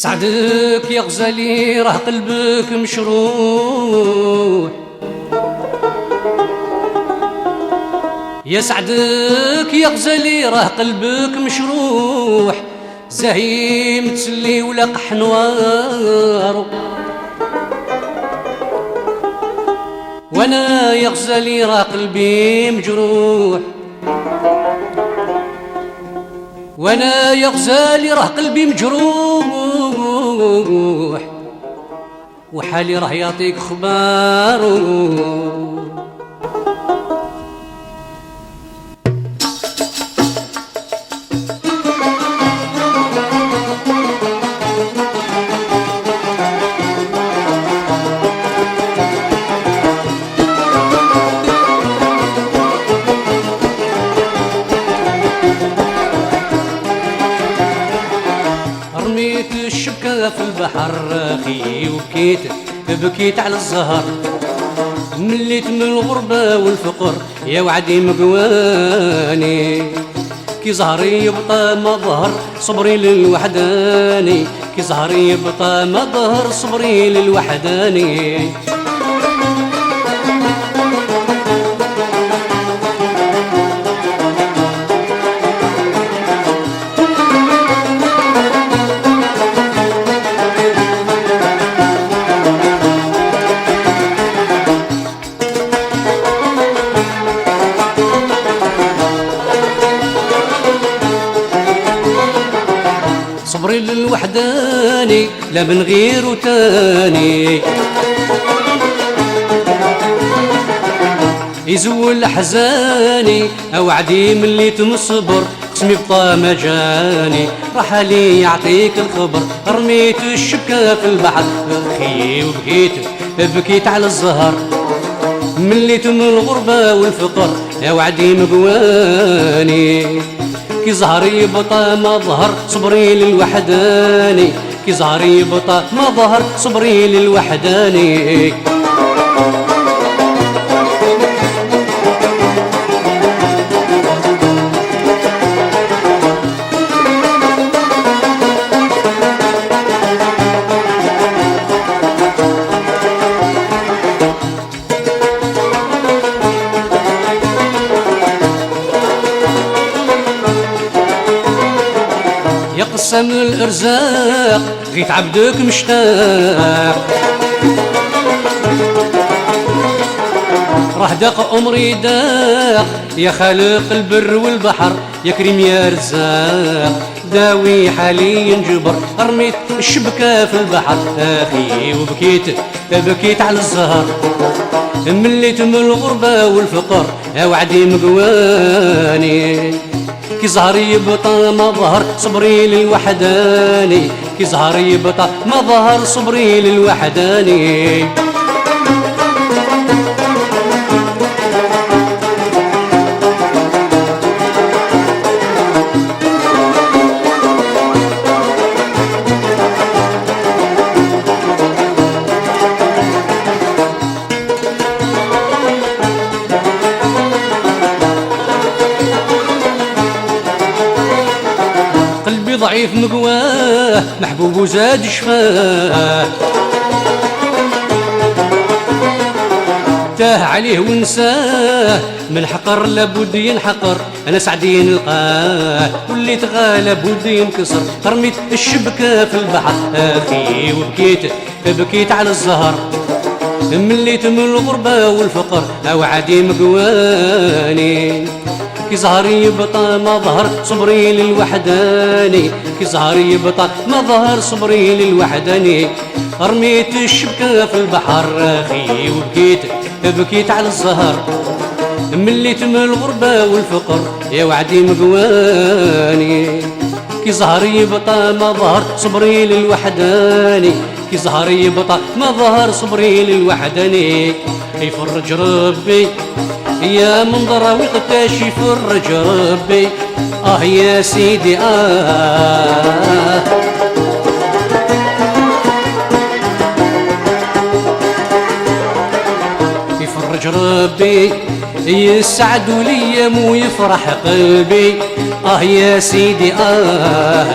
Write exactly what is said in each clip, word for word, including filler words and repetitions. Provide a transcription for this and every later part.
سعدك يا غزالي، راه قلبك مشروح. يا سعدك يا غزالي، راه قلبك مشروح. زهيم تسلي ولا قحنوار. وانا يا غزالي راه قلبي مجروح. وانا يا غزالي راه قلبي مجروح، وحالي راه يعطيك خبار. رميت الشبكة في البحر، أخي، وبكيت، بكيت على الزهر. مليت من الغربة والفقر، يا وعدي مقواني. كي زهري يبطى ما ظهر، صبري للوحداني. كي زهري يبطى ما ظهر، صبري للوحداني. صبري للوحداني، لا من غيره تاني. يزول حزاني، اوعدي ملي تنصبر، قسمي بطا ما جاني، راح لي يعطيك الخبر. رميت الشبكة في البحر، اخي، وبكيت، بكيت على الزهر. مليت من الغربة والفقر، يا وعدي مقواني. كي زهري يبطى ما ظهر، صبري للوحداني. كي زهري يبطى ما ظهر، صبري للوحداني. يا قسام الأرزاق، غيت عبدك مشتاق. راه داق عمري داق، يا خالق البر والبحر، يا كريم يا رزاق، داوي حالي ينجبر. رميت الشبكة في البحر، أخي، وبكيت، بكيت على الزهر. مليت من الغربة والفقر، يا وعدي مقواني. كي زهر يبطى ما ظهر، صبري للوحداني. كي زهر يبطى ما ظهر، صبري للوحداني. قلبي ضعيف مقواه، محبوب وزاد شفاه. تاه عليه ونساه، من الحقر لابد ينحقر. أنا سعدي نلقاه، وليت غالب ودي ينكسر. رميت الشبكة في البحر، أخي، وبكيت، بكيت على الزهر. مليت من الغربة والفقر، أوعدي مقواني. كي زهر يبطى ما ظهر، صبري للوحداني. كي زهر يبطى ما ظهر، صبري للوحداني. رميت الشبكة في البحر، أخي، وبكيت، بكيت على الزهر. مليت من الغربة والفقر، يا وعدي مقواني. كي زهر يبطى ما ظهر، صبري للوحداني. كي زهر يبطى ما ظهر، صبري للوحداني. يفرج ربي، يا من ضرا وقتاش يفرج ربي. آه يا سيدي، آه. يفرج ربي، يسعد ليام ويفرح قلبي. آه يا سيدي، آه.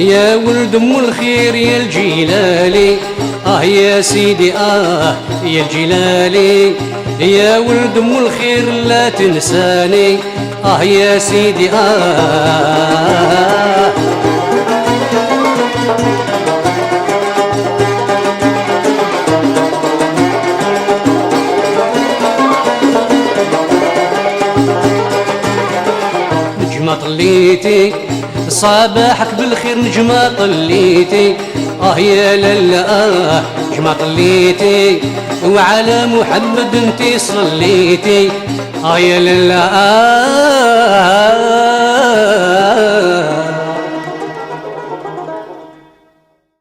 يا ولد أم الخير يا الجيلالي، آه يا سيدي آه يا الجيلالي، يا ولد أم الخير لا تنساني، آه يا سيدي آه. نجمة طليتي، صباحك بالخير نجمة طليتي. آه يا لالا آه، نجمة طليتي، وعلى محمد انتي صليتي. آه يا لالا آه.